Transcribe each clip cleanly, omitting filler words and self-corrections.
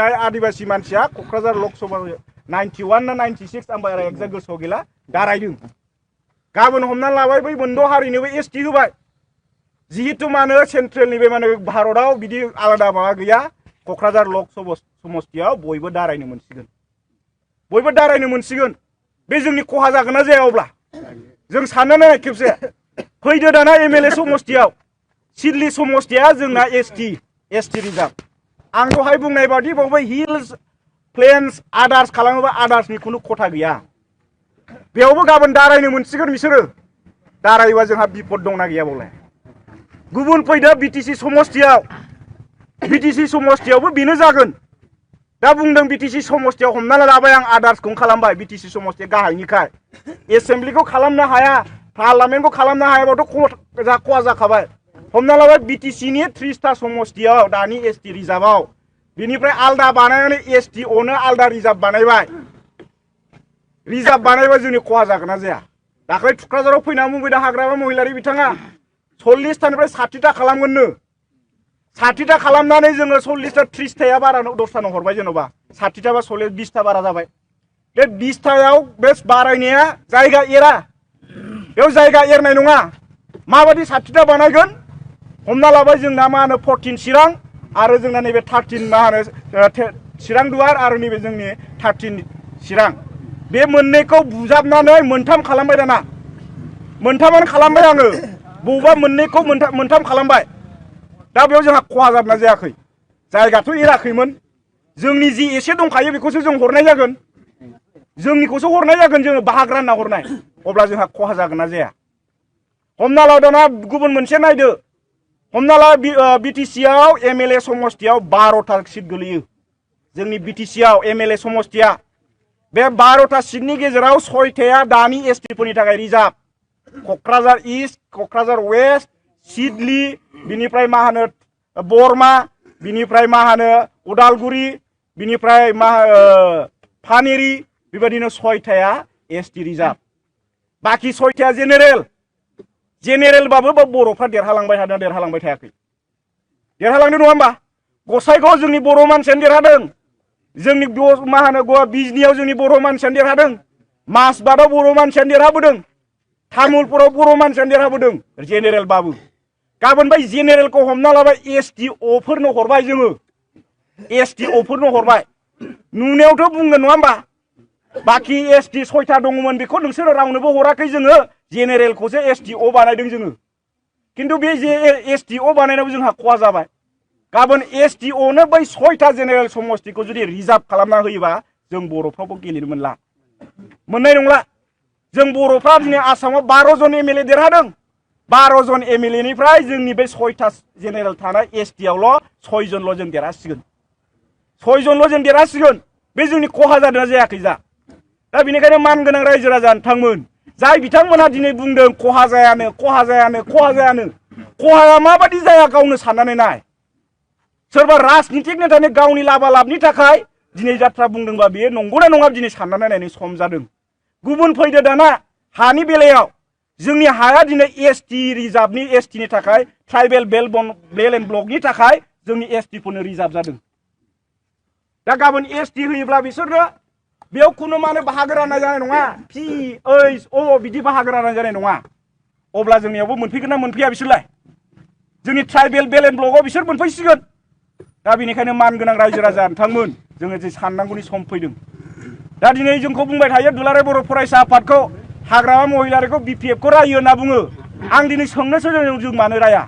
थैनाय आदिवासी मानसिया क'क्राझार लकसभा 91 ना 96 आं बारा एक्जाक्ट गोसोआव गैला दारायदों गाबोन हमना लाबाय बै मोनद' हारिनोबो एसटि होबाय जिहेतु मानो सेन्ट्रेलनि बे माने भारतआव बिदि आलादा माबा गैया क'क्राझार लकसभा समस्तियाव बयबो दारायनो मोनसिगोन बे जोंनि खहा जागोन ना जाया अब्ला जों साननानै खेबसे फैदो दाना एमएलए समस्तियाव सिडली समस्तिया जोंना एसटि रिजार्भ आं दहाय बुंनाय बादि बावबो हिल्स प्लेन्स आदार्स खालामोबा आदार्सनि खुनु खथा गैया बेयावबो गाबोन दारायनो मोनसिगोन बिसोरो दारायोबा जोंहा बिपद दंना गैया बावलाय गुबुन फैदो बिटिसि समस्तियावबो बेनो जागोन दा बुंदों बिटिसि समस्तियाव हमना लाबाय आं आदार्सखौ खालामबाय बिटिसि समस्तिया गाहायनिखाय एसेम्ब्लिखौ खालामनो हाया पार्लामेन्टखौ खालामनो हायाबाथ' खहा जाखाबाय हमना लाबाय बिटिसिनि 30टा समस्तियाव दानि एसटि रिजार्भआव बिनिफ्राय आलदा बानायनानै एसटि अनो आलदा रिजार्भ बानायबा जोंनि खहा जागोन ना जाया दाख्लै थुक्राझाराव फैना बुंबाय हाग्रामा महिलारि बिथाङा 40टानिफ्राय 60टा खालामगोननो 60टा खालामनानै जोङो 40टा 30टाया बारा दस्रानो हरबाय जेन'बा 60टा बा 20टा बारा जाबाय बे 20टायाव बे बारायनाया जायगा एरा बेयाव जायगा एरनाय नङा माबादि 60टा बानायगोन हमना लाबाय जोंना मा होनो 14 चिरां आरो जोंना नैबे 13 मा होनो चिरां दुवार आरो नैबे जोंनि 13 चिरां बे मोननैखौ बुजाबनानै मोनथाम खालामबाय दाना मोनथामानो खालामबाय आङो बबेबा मोननैखौ मोनथाम खालामबाय दा बेयाव जोंहा खहा जादोंना जायाखै जायगाथ' एराखैमोन जोंनि जि एसे दंखायो बेखौसो जों हरनाय जागोन जोंनिखौसो हरनाय जागोन जोङो बाहागो रानना हरनाय अब्ला जोंहा खहा जागोन ना जाया हमना ला दाना गुबुन मोनसे नायदो हमना ला बिटिसिआव एमएलए समस्तियाव 12टा सिट गोलैयो जोंनि बिटिसिआव एमएलए समस्तिया बे 12टा सिटनि गेजेराव 6टाया दानि एसटिफोरनि थाखाय reserve Kokrajhar east Kokrajhar west Sidli बिनिफ्राय मा होनो बरमा बिनिफ्राय मा होनो उदालगुरि बिनिफ्राय मा फानेरि बेबायदिनो 6टाया एसटि रिजार्भ बाखि 6टाया जेनेरेलबाबो बर'फ्रा देरहालांबाय थायाखै देरहालांदों नङा होमबा गसाइगाव जोंनि बर' मानसियानो देरहादों जोंनि मा होनो बिजनियाव जोंनि बर' मानसियानो देरहादों मासबादाव बर' मानसियानो देरहाबोदों तामुलपुराव बर' मानसियानो देरहाबोदों जेनेरेलबाबो गाबोन बै जेनेरेलखौ हमना लाबाय एसटिअफोरनो हरबाय जोङो एसटिअफोरनो हरबाय नुनायावथ' बुंगोन नङा होमबा बाखि एसटि 6टा दङमोन बेखौ नोंसोरो रावनोबो हराखै जोङो जेनेरेलखौसो एसटिअ बानायदों जोङो खिन्थु बे एसटिअ बानायनायाव जोंहा खहा जाबाय गाबोन एसटिअनो बै 6टा जेनेरेल समस्तिखौ जुदि रिजार्भ खालामना होयोबा जों बर'फ्रावबो गेलेनो मोननाय नंला जों बर'फ्रा दिनै आसामाव 12 जन एमएलए देरहादों 12 जन एमएलएनिफ्राय जोंनि बे 6टा जेनेरेल थानाय एसटिआवल' 6 जनल' जों देरहासिगोन बे जोंनि खहा जादोंना जायाखै दा बेनिखायनो मानगोनां रायजो राजा नोंथांमोन जाय बिथांमोना दिनै बुंदों खहा जायानो खहाया माबादि जाया गावनो साननानै नाय सोरबा राजनितिक नेतानि गावनि लाबालाबनि थाखाय दिनै बाथ्रा बुंदोंबा बेयो नंगौना नङा दिनै साननानै नायनायनि सम जादों गुबुन फैदो दाना हानि बेलायाव जोंनि हाया दिनै एसटि रिजार्भनि एसटिनि थाखाय ट्राइबेल बेल्ट एन्ड ब्लकनि थाखाय जोंनि एसटिफोरनो रिजार्भ जादों दा गाबोन एसटि होयोब्ला बिसोरनो बेयाव खुनु माने बाहागो राननाय जानाय नङा PHO बिदि बाहागो राननाय जानाय नङा अब्ला जोंनियावबो मोनफैगोन ना मोनफैया बिसोरलाय जोंनि ट्राइबेल बेल्ट एन्ड ब्लकआव बिसोर मोनफैसिगोन दा बेनिखायनो मानगोनां रायजो राजा नोंथांमोन जोङो जे साननांगौनि सम फैदों दा दिनै जोंखौ बुंबाय थायो दुलाराय बर' फरायसा आफादखौ हाग्रामा महिलारिखौ BPF खौ रायो होनना बुङो आं दिनै सोंनोसो जों मानो राया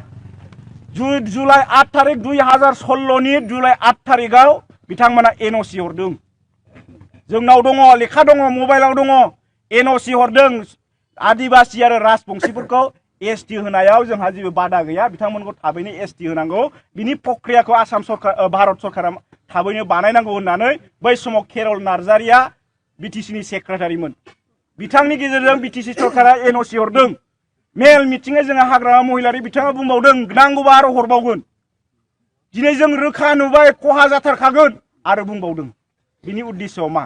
जुलाइ 8 तारिख 2016 जुलाइ 8 तारिखआव बिथांमोना NOC हरदों जोंनाव दङ लेखा दङ मबाइलाव दङ NOC हरदों आदिबासि आरो राजबंसिफोरखौ एसटि होनायाव जोंहा जेबो बादा गैया बिथांमोनखौ थाबैनो एसटि होनांगौ बिनि प्रक्रियाखौ आसाम सरकार भारत सरकारा थाबैनो बानायनांगौ होननानै बै समाव केरल नार्जारिया बिटिसिनि सेक्रेटारिमोन बिथांनि गेजेरजों बिटिसि सरकारा NOC हरदों मेल मिटिङै जोंहा हाग्रामा महिलारि बिथाङा बुंबावदों नांगौबा आरो हरबावगोन दिनै जों रोखा नुबाय खहा जाथारखागोन आरो बुंबावदों बिनि उद्देश्यआ मा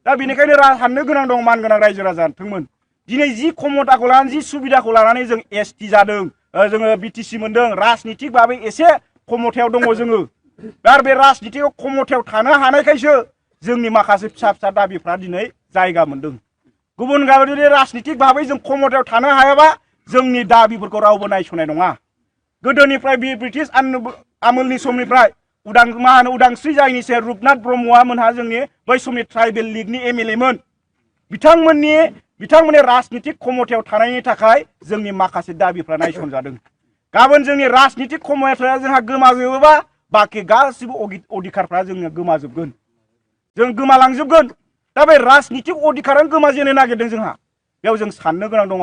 दा बेनिखायनो साननो गोनां दं मानगोनां रायजो राजा नोंथांमोन दिनै जि क्षमताखौ लानानै जि सुबिदाखौ लानानै जों एसटि जादों जोङो बिटिसि मोनदों राजनितिक भाबै एसे क्षमतायाव दङ जोङो आरो बे राजनितियाव खमथायाव थानो हानायखायसो जोंनि माखासे फिसा फिसा दाबिफ्रा दिनै जायगा मोन्दों। गुबुन गाबा जुदि राजनितिक भाबै जों खमथायाव थानो हायाबा जोंनि दाबिफोरखौ रावबो नायस'नाय नङा। गोदोनिफ्राय बे ब्रिटिश आमुलनि समनिफ्राय उदांस्रि जायैनि सायाव रुपनाथ ब्रह्मआ मोनहा जोंनि बै समनि ट्राइबेल लीगनि MLA मोन। बिथांमोननि राजनितिक खमथायाव थानायनि थाखाय जोंनि माखासे दाबिफ्रा नायसनजादों। गाबोन जोंनि राजनितिक खमथाया जोंहा गोमाजोबोबा बाखि गासिबो अधिकारफ्रा जोंनो गोमाजोबगोन, जों गोमालांजोबगोन। दा बे राजनितिक अधिकारानो गोमाजेननो नागिरदों जोंहा, बेयाव जों साननो गोनां दङ।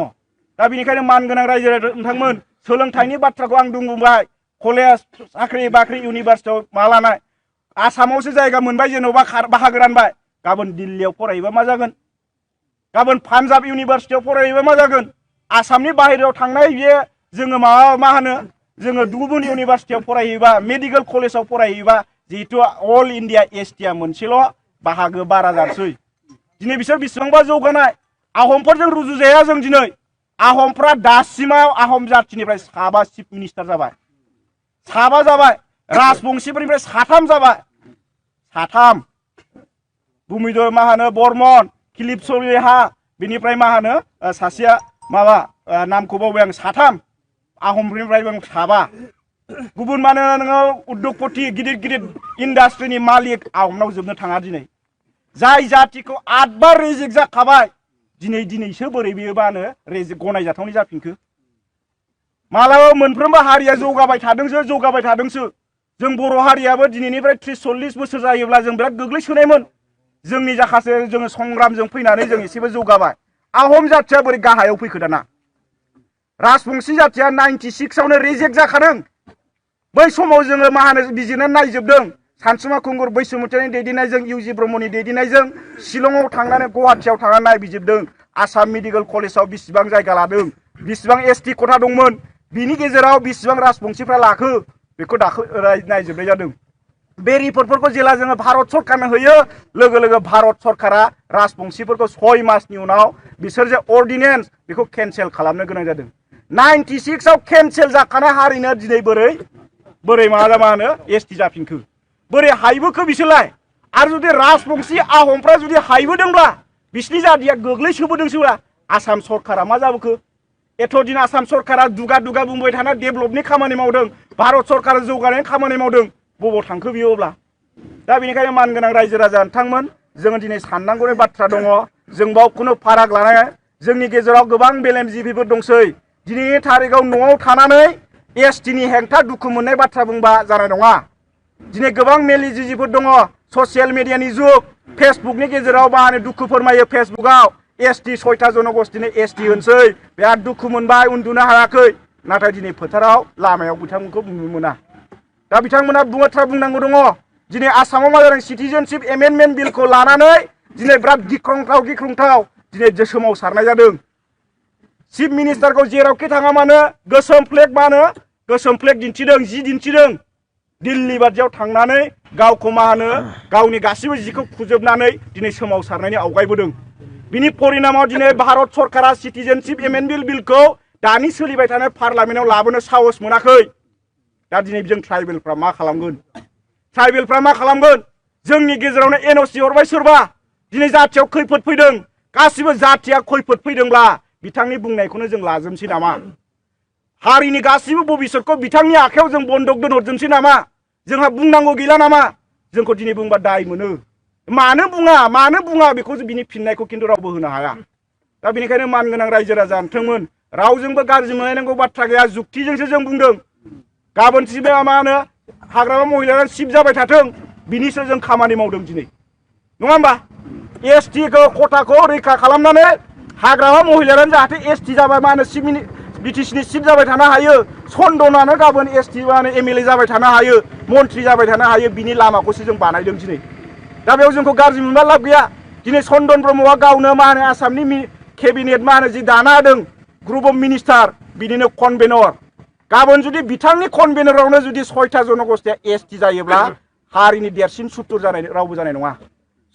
दा बेनिखायनो मानगोनां रायजो नोंथांमोन, सोलोंथाइनि बाथ्राखौ आं बुंबाय, कलेज साख्रि बाख्रि इउनिभारसिटियाव मा लानाय, आसामावसो जायगा मोनबाय जेन'बा बाहागो रानबाय, गाबोन दिल्लीयाव फरायोबा मा जागोन, गाबोन पान्जाब इउनिभारसिटियाव फरायोबा मा जागोन, आसामनि बाहेरायाव थांनाय बे जोङो मा होनो जोङो गुबुन इउनिभारसिटियाव फरायहैबा, मेडिकेल कलेजाव फरायहैबा, जिहेतु अल इन्डिया STया मोनसेल' बाहागो बारा जानोसै। दिनै बिसोर बेसेबांबा जौगानाय, आहमफोरजों रुजुजाया जों दिनै। आहमफ्रा दासिमाव आहम जाथिनिफ्राय 7 चिफ मिनिस्टार जाबाय, 7 जाबाय, राजबंशीफोरनिफ्राय 3 जाबाय, 3 भुमिधर बर्मन, खिलिप सलिहा, बिनिफ्राय सासेया नामखौ बावबाय आं, 3 आहमफोरनिफ्राय 7 गुबुन नोङो उद्योगपति गिदिर गिदिर इन्डास्ट्रिनि मालिक आहमनाव जोबनो थाङा। दिनै जाय जातिखौ 8 बार रिजेक्ट जाखाबाय, दिनैसो बोरै बेयो गनायजाथावनि जाफिनखो। मालाबा मोनफ्रोमबो हारिया जौगाबाय थादोंसो। जों बर' हारियाबो दिनैनिफ्राय 30-40 बोसोर जायोब्ला जों बिराद गोग्लैसोनायमोन। जोंनि माखासे जोङो संग्रामजों फैनानै जों एसेबो जौगाबाय। आहम जाथिया बोरै गाहायाव फैखो दाना? राजबंशी जातिया 96आवनो रिजेक्ट जाखादों। बै समाव जोङो बिजिरनानै नायजोबदों। सानसुमा खुंगुर बैसोमुतियानि दैदेननायजों, UG ब्रह्मनि दैदेननायजों शिलंआव थांनानै गुवाहाटियाव थांनानै नायबिजिरदों। आसाम मेडिकेल कलेजाव बेसेबां जायगा लादों, बेसेबां ST खथा दंमोन, बिनि गेजेराव बेसेबां राजबंशीफ्रा लाखो, बेखौ नायजोबनाय जादों। बे रिपर्टफोरखौ जेला जोङो भारत सरकारनो होयो, लोगो लोगो भारत सरकारा राजबंशीफोरखौ 6 मासनि उनाव बिसोर जे अर्डिनेन्स बेखौ केन्सेल खालामनो गोनां जादों। 96आव केन्सेल जाखानाय हारिनो दिनै बोरै ST जाफिनखो, बोरै हायबोखो बिसोरलाय? आरो जुदि राजबंशी आहमफ्रा जुदि हायबोदोंब्ला, बिसिनि जातिया गोग्लैसोबोदोंसोब्ला, आसाम सरकारा मा जाबोखो? एथ' दिन आसाम सरकारा दुगा बुंबाय थाना डेभेलपनि खामानि मावदों, भारत सरकारा जौगानायनि खामानि मावदों, बबाव थांखो बियो अब्ला? दा बेनिखायनो मानगोनां रायजो राजा नोंथांमोन, जोङो दिनै साननांगौनि बाथ्रा दङ। जों बाव खुनु फाराग लानाया, जोंनि गेजेराव गोबां मेलेमजिबिफोर दंसै। दिनैनि थारिखआव न'आव थानानै STनि हेंथा दुखु मोननाय बाथ्रा बुंबा जानाय नङा। दिनै गोबां मेलेमजिबिफोर दङ, ससियेल मिडियानि जुग, फेसबुकनि गेजेराव दुखु फोरमायो। फेसबुकआव ST 6था जनगोष्ठीनो ST होनसै, बिराद दुखु मोनबाय, उन्दुनो हायाखै। नाथाय दिनै फोथाराव लामायाव बिथांमोनखौ नुनो मोना। दा बिथांमोना बाथ्रा बुंनांगौ दङ। दिनै आसामाव मा जादों? सिटिजेनशिप एमेन्डमेन्ट बिलखौ लानानै दिनै बिराद गिख्रंथाव दिनै सोमावसारनाय जादों। चिफ मिनिस्टारखौ जेरावखि थाङा मानो गोसोम फ्लेग दिन्थिदों, जि दिन्थिदों। दिल्ली बादियाव थांनानै गावखौ गावनि गासिबो जिखौ खुजोबनानै दिनै सोमावसारनायनि आवगायबोदों। बिनि परिनामाव दिनै भारत सरकारा सिटिजेनशिप एमेन्डमेन्ट बिलखौ दानि सोलिबाय थानाय पार्लामेन्टआव लाबोनो साहस मोनाखै। दा दिनै जों ट्राइबेलफ्रा मा खालामगोन? जोंनि गेजेरावनो NOC हरबाय सोरबा। दिनै जातियाव खैफोद फैदों, गासिबो जातिया खैफोद फैदोंब्ला बिथांनि बुंनायखौनो जों लाजोबसै नामा? हारिनि गासिबो भबिष्यतखौ बिथांनि आखायाव जों बन्दक दोनहरजोबसै नामा? जोंहा बुंनांगौ गैला नामा? जोंखौ दिनै बुंबा दाय मोनो। मानो बुङा बेखौ बिनि फिननायखौ खिन्थु रावबो होनो हाया। दा बेनिखायनो मानगोनां रायजो राजा नोंथांमोन, रावजोंबो गाज्रि मोनलायनांगौ बाथ्रा गैया। जुक्तिजोंसो जों बुंदों। गाबोन हाग्रामा महिलाया सिफ जाबाय थाथों, बिनिसो जों खामानि मावदों दिनै, नङा होमबा? STखौ खथाखौ रैखा खालामनानै हाग्रामा महिलायानो जाहाथे ST जाबाय BTCनि सिफ जाबाय थानो हायो, चन्दनानो गाबोन ST MLA जाबाय थानो हायो, मन्त्रि जाबाय थानो हायो, बिनि लामाखौसो जों बानायदों दिनै। दा बेयाव जोंखौ गाज्रि मोनबा लाब गैया। दिनै चन्दन ब्रह्मआ गावनो आसामनि केबिनेट जि दाना होदों, ग्रुप अफ मिनिस्टार, बिनिनो कनभेनर। गाबोन जुदि बिथांनि कनभेनरावनो जुदि 6था जनगोष्ठीया ST जायोब्ला हारिनि देरसिन सुथुर रावबो जानाय नङा।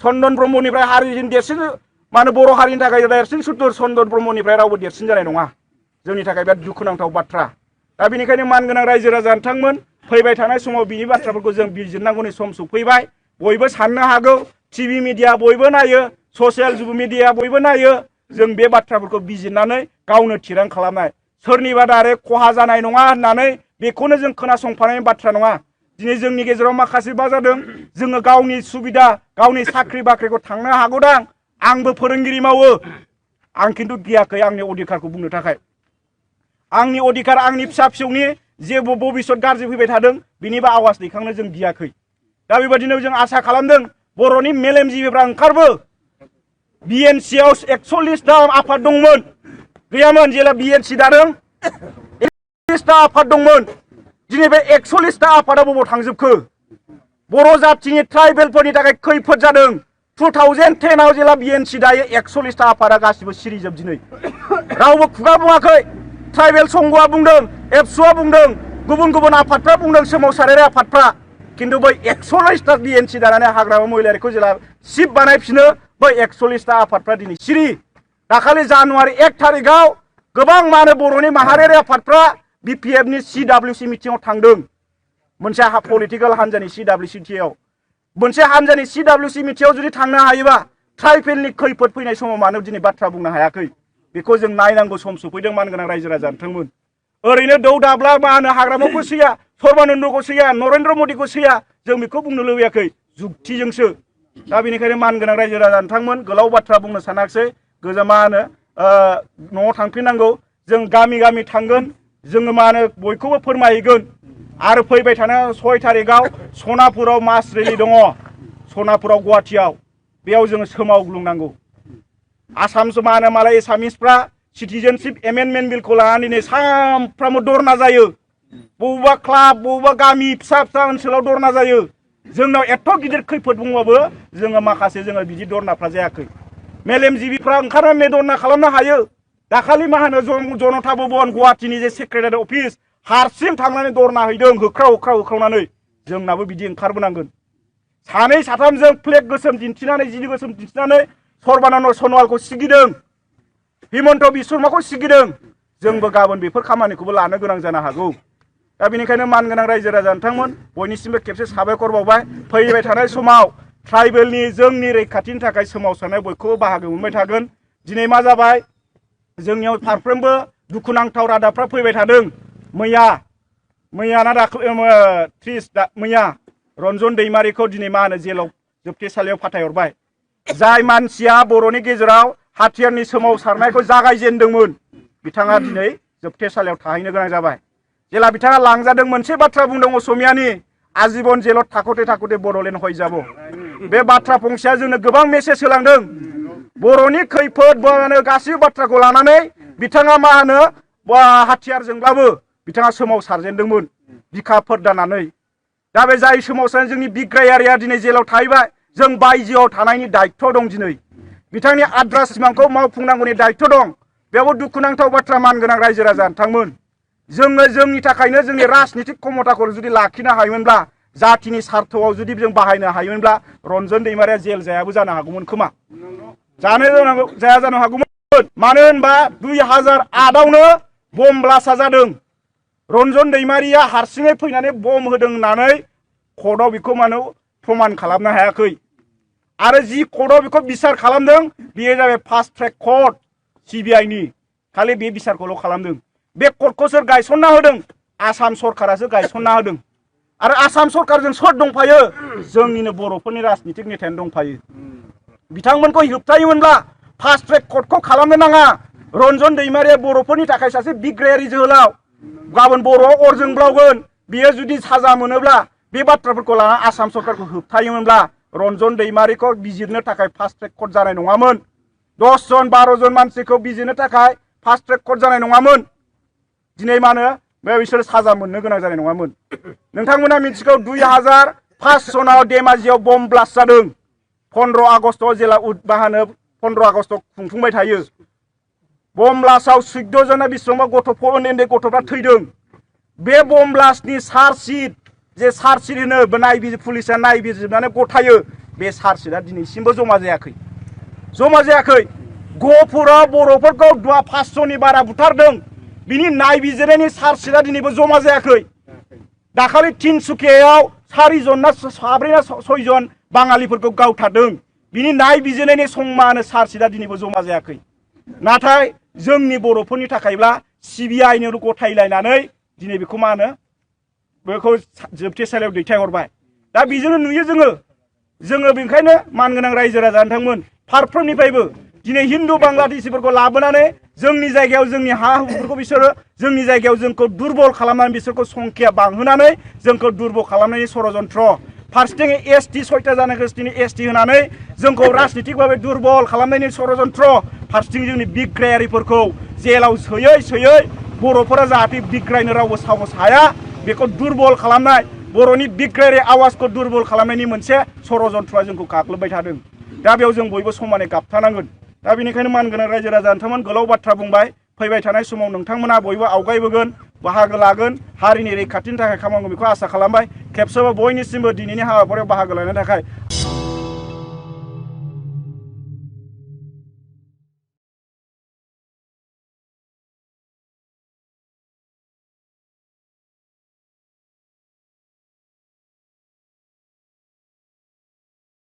चन्दन ब्रह्मनिफ्राय हारिनि देरसिन बर' हारिनि थाखाय देरसिन सुथुर चन्दन ब्रह्मनिफ्राय रावबो देरसिन जानाय नङा। जोंनि थाखाय बिराद दुखुनांथाव बाथ्रा। दा बेनिखायनो मानगोनां रायजो राजा नोंथांमोन, फैबाय थानाय समाव बिनि बाथ्राफोरखौ जों बिजिरनांगौनि सम सफैबाय बयबो साननो हागौ टिभि मिडिया बयबो नायो ससियेल मिडिया बयबो नायो जों बे बाथ्राफोरखौ बिजिरनानै गावनो थिरां खालामनाय सोरनिबा दारै खहा जानाय नङा होननानै बेखौनो जों खोनासंफानायनि बाथ्रा नङा दिनै जोंनि गेजेराव माखासे मा जादों जोङो गावनि सुबिदा गावनि साख्रि बाख्रिखौ थांनो हागौदां आंबो फोरोंगिरि मावो आं खिन्थु गियाखै आंनि अधिकारखौ बुंनो थाखाय आंनि अधिकार आंनि फिसा फिसौनि जेबो भबिष्यत गाज्रि फैबाय थादों बिनिबो आवाज दैखांनो जों गियाखै दा बेबायदिनो जों आसा खालामदों बर'नि मेलेमजिबिफ्रा ओंखारबो BNC आव 41टा आफाद दंमोन गैयामोन जेला BNC दादों 41टा आफाद दंमोन दिनै बे 41टा आफादा बबाव थांजोबखो बर' जाथिनि ट्राइबेलफोरनि थाखाय खैफोद जादों 2010 आव जेला BNC दायो 41टा आफादा गासिबो सिरिजोब दिनै रावबो खुगा बुङाखै ट्राइबेल संघआ बुंदों एबसुआ बुंदों गुबुन गुबुन आफादफ्रा बुंदों सोमावसारारि आफादफ्रा खिन्थु बै 41टा BNC दानानै हाग्रामा महिलारिखौ जेला सिप बानायफिनो बै 41टा आफादफ्रा दिनै सिरि दाखालि जानुवारि 1 थारिखआव गोबां मानो बर'नि माहारियारि आफादफ्रा BPF नि CWC मिटिंआव थांदों मोनसे पलिटिकेल हान्जानि CWC आव मोनसे हान्जानि CWC मिटिंआव जुदि थांनो हायोबा ट्राइबेलनि खैफोद फैनाय समाव मानो दिनै बाथ्रा बुंनो हायाखै बेखौ जों नायनांगौ सम सफैदों मानगोनां रायजो राजा नोंथांमोन ओरैनो दौ दाब्ला मा होनो हाग्रामाखौ सैया सर्बानन्दखौ सैया नरेन्द्र मदिखौ सैया जों बेखौ बुंनो लुबैयाखै जुक्तिजोंसो दा बेनिखायनो मानगोनां रायजो राजा नोंथांमोन गोलाव बाथ्रा बुंनो सानाखिसै गोजा मा होनो न'आव थांफिननांगौ जों गामि गामि थांगोन जोङो मा होनो बयखौबो फोरमायहैगोन आरो फैबाय थानाय 6 थारिखआव सनापुराव मास रेलि दङ सनापुराव गुवाहाटियाव बेयाव जोङो सोमावग्लुंनांगौ आसाम मा होनो मालाय एसामिसफ्रा सिटिजेनशिप एमेन्डमेन्ट बिलखौ लानानै दिनै सानफ्रामबो धरना जायो बबेबा क्लाब बबेबा गामि फिसा फिसा ओनसोलाव धरना जायो जोंनाव एथ' गिदिर खैफोद बुंबाबो जोङो माखासे जोङो बिदि धरनाफ्रा जायाखै मेलेमजिबिफ्रा ओंखारनानै धरना खालामनो हायो दाखालि मा होनो जनता भवन गुवाहाटिनि जे सेक्रेटारि अफिस हारसिं थांनानै धरना हैदों होख्रावनानै जोंनाबो बिदि ओंखारबोनांगोन सानै साथामजों फ्लेग गोसोम दिन्थिनानै जिनि गोसोम दिन्थिनानै सर्बानन्द सन'वालखौ सिगिदों हिमन्त बिश्वशर्माखौ सिगिदों जोंबो गाबोन बेफोर खामानिखौबो लानो गोनां जानो हागौ दा बेनिखायनो मानगोनां रायजो राजा नोंथांमोन बयनिसिमबो खेबसे साबायखर बावबाय फैबाय थानाय समाव ट्राइबेलनि जोंनि रैखाथिनि थाखाय सोमावसारनाय बयखौबो बाहागो मोनबाय थागोन दिनै मा जाबाय जोंनियाव फारफ्रोमबो दुखुनांथाव रादाबफ्रा फैबाय थादों मैया ना दाख्लै मैया रन्जन दैमारिखौ दिनै मा होनो जेलाव जोबथेसालियाव फाथायहरबाय जाय मानसिया बर'नि गेजेराव हाथियारनि सोमावसारनायखौ जागायजेनदोंमोन बिथाङा दिनै जोबथेसालियाव थाहैनो गोनां जाबाय जेला बिथाङा लांजादों मोनसे बाथ्रा बुंदों असमियानि आजीबन जेलाव थाख'थे थाख'थे बड'लेण्ड हयजाब बे बाथ्रा फंसेया जोंनो गोबां मेसेज होलांदों बर'नि खैफोद गासैबो बाथ्राखौ लानानै बिथाङा मा होनो हाथियारजोंब्लाबो बिथाङा सोमावसारजेनदोंमोन बिखा फोरदानानै दा बे जाय सोमावसारनाय जोंनि बिग्रायारिया दिनै जेलाव थाहैबाय जों बायजोआव थानायनि दायित्व दं दिनै बिथांनि आद्रा सिमांखौ मावफुंनांगौनि दायित्व दं बेयावबो दुखुनांथाव बाथ्रा मानगोनां रायजो राजा नोंथांमोन जोङो जोंनि थाखायनो जोंनि राजनितिक क्षमताखौ जुदि लाखिनो हायोमोनब्ला जातिनि सार्थआव जुदि जों बाहायनो हायोमोनब्ला रन्जन दैमारिया जेल जायाबो जानो हागौमोन खोमा जानो हागौमोन मानो होनबा 2008 आवनो बम ब्लास्टआ जादों रन्जन दैमारिया हारसिङै फैनानै बम होदों होननानै कर्टआव बेखौ मानो प्रमान खालामनो हायाखै आरो जि कर्टआव बेखौ बिसार खालामदों बेयो जाबाय फास्ट ट्रेक कर्ट CBI नि खालि बे बिसारखौल' खालामदों बे कर्टखौ सोर गायसनना होदों आसाम सरकारासो गायसनना होदों आरो आसाम सरकारजों सोर दंफायो जोंनिनो बर'फोरनि राजनितिक नेतायानो दंफायो बिथांमोनखौ होबथायोमोनब्ला फास्ट ट्रेक कर्टखौ खालामनो नाङा रन्जन दैमारिया बर'फोरनि थाखाय सासे बिग्रायारि जोहोलाव गाबोन बर'आव अर जोंब्लावगोन बियो जुदि साजा मोनोब्ला बे बाथ्राफोरखौ लाना आसाम सरकारखौ होबथायोमोनब्ला रन्जन दैमारिखौ बिजिरनो थाखाय फास्ट ट्रेक कर्ट जानाय नङामोन 10 जन 12 जन मानसिखौ बिजिरनो थाखाय फास्ट ट्रेक कर्ट जानाय नङामोन दिनै मा होनो बिसोर साजा मोननो गोनां जानाय नङामोन नोंथांमोना मिथिगौ 2005 सनाव धेमाजियाव बम ब्लास्ट जादों 15 आगष्टआव जेला मा होनो 15 आगष्ट खुंफुंबाय थायो बम ब्लास्टआव 14 जना बेसेबांबा गथ'फोर उन्दै गथ'फ्रा थैदों बे बम ब्लास्टनि चार्जशीट जे चार्जशीट होनो नायबिजिर पुलिसा नायबिजिरनानै गथायो बे चार्जशीटआ दिनैसिमबो जमा जायाखै गहपुराव बर'फोरखौ 500नि बारा बुथारदों बिनि नायबिजिरनायनि चार्जशीटआ दिनैबो जमा जायाखै दाखालि तिनसुकियायाव 4 जन ना 7 ना 6 जन बाङालिफोरखौ गावथारदों बिनि नायबिजिरनायनि समानो चार्जशिटआ दिनैबो जमा जायाखै नाथाय जोंनि बर'फोरनि थाखायब्ला सिबिआइनो गथायलायनानै दिनै बेखौ मा होनो बेखौ जोबथेसालियाव दैथायहरबाय दा बेजोंनो नुयो जोङो बेनिखायनो मानगोनां रायजो राजा नोंथांमोन फारफ्रोमनिफ्रायबो दिनै हिन्दु बांलादेशिफोरखौ लाबोनानै जोंनि जायगायाव जोंनि हा हुफोरखौ बिसोरो जोंनि जायगायाव जोंखौ दुर्बल खालामनानै बिसोरखौ संख्या बांहोनानै जोंखौ दुर्बल खालामनायनि षड़यन्त्र फारसेथिं एसटि 6टा जानायखौ दिनै एसटि होनानै जोंखौ राजनितिकभावे दुर्बल खालामनायनि षड़यन्त्र फारसेथिं जोंनि बिग्रायारिफोरखौ जेलाव सोयै बर'फोरा जाहाथे बिग्रायनो रावबो साहस हाया बेखौ दुर्बल खालामनाय बर'नि बिग्रायारि आवाजखौ दुर्बल खालामनायनि मोनसे षड़यन्त्रआ जोंखौ गाग्लोबबाय थादों दा बेयाव जों बयबो समानै गाबथानांगोन दा बेनिखायनो मानगोनां रायजो राजा नोंथांमोन गोलाव बाथ्रा बुंबाय फैबाय थानाय समाव नोंथांमोना बयबो आवगायबोगोन बाहागो लागोन हारिनि रैखाथिनि थाखाय खामानिखौ बेखौ आसा खालामबाय खेबसेबाव बयनिसिमबो दिनैनि हाबाफारियाव बाहागो लानो थाखाय